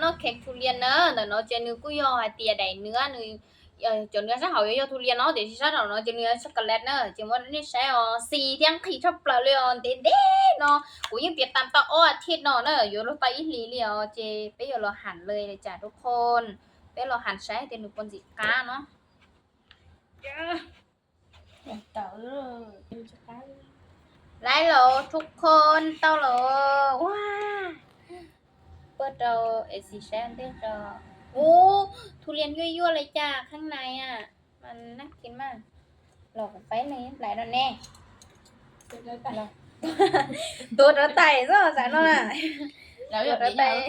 Noj khees thu lias na, ntawm no ces nws kuj yog hais tias daim nws, nws cov nws sab hauv yuav yog thu lias no, tiam sis sab nraum no ces nws yog chocolate na. Ces muab rau nej saib os, xis thiab nqhis tshaj plaws li os, ntev ntev no. Kuv yeej piav tas tau ob as thiv no na, yuav luag tau ib hlis li os, ces peb yuav los ham li cas rau qhov peb los ham saib tias nws puas ntxim qab no. Laiv los thu kho tau los ua pawg rau es xis saib ntej rau. Ub, thu lias yuaj yuaj li cas kheej nais a, mas nab kis mas los kuv faib neeg nplais rau ne. Tuav rau tais xwb xav no na. Tuav rau tais,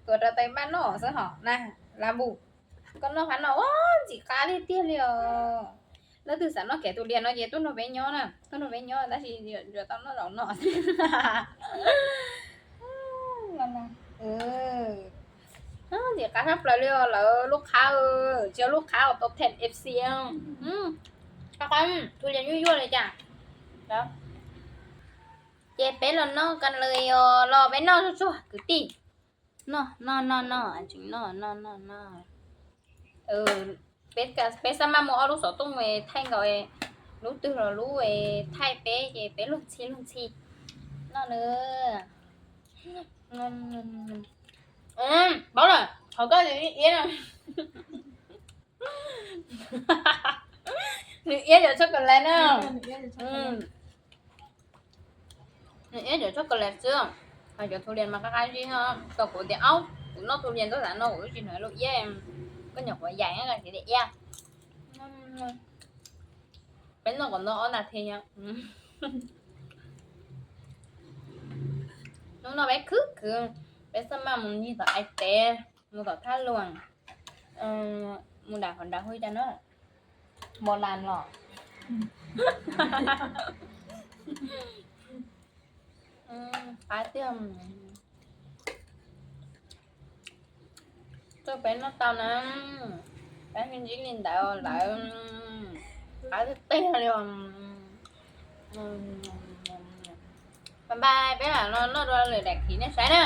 tuav rau tais npaj noj xwb hos na. Lab npus, koj noj qab no ua ntxim qab tiag tiag li os. Leej twg xav noj kev thu lias no ces tuaj nrog peb nyob na, tuaj nrog peb nyob tab sis yuav tau noj zaum no. Ntxim qab tshaj plaws li os lawv lub qhab, tsis yog lub qhab, tau them F C. Qab qab, thu lias yuaj yuaj li cas. Ces peb los noj kas lawm os, los peb noj tsuag tsuag kwv tij. Noj noj noj noj, tseem noj noj noj noj. Peb xab maj muaj ob lub xov tooj thaij nkaus, lub twg los lub thaij peb ces peb luag ntxhi luag ntxhi. Noj na. Paub lawm, qhov koj iab, nws iab cov chocolate na. Nws iab cov chocolate xwb, ho cov thu lias mas qab qab zib. Tau kuv tias aub, kuv noj thu lias ntxab xav no kuv tsis hnov lub iab, koj nyuam qhuav yaim tias iab. Peb noj kom nto ob nas this. Hnub no peb khwv khwv, peb xab maj mus ncig tom Ais Teb, mus tom Thaj Luam, mus nram qhov nram hu cas no, Mos Las los. Qab tiag. Tuaj peb noj tau na, peb me ntsib li ntawd lawm, qab tiag tiag li os. Bye bye, peb lam los noj dua lwm daim khiv nej saib na.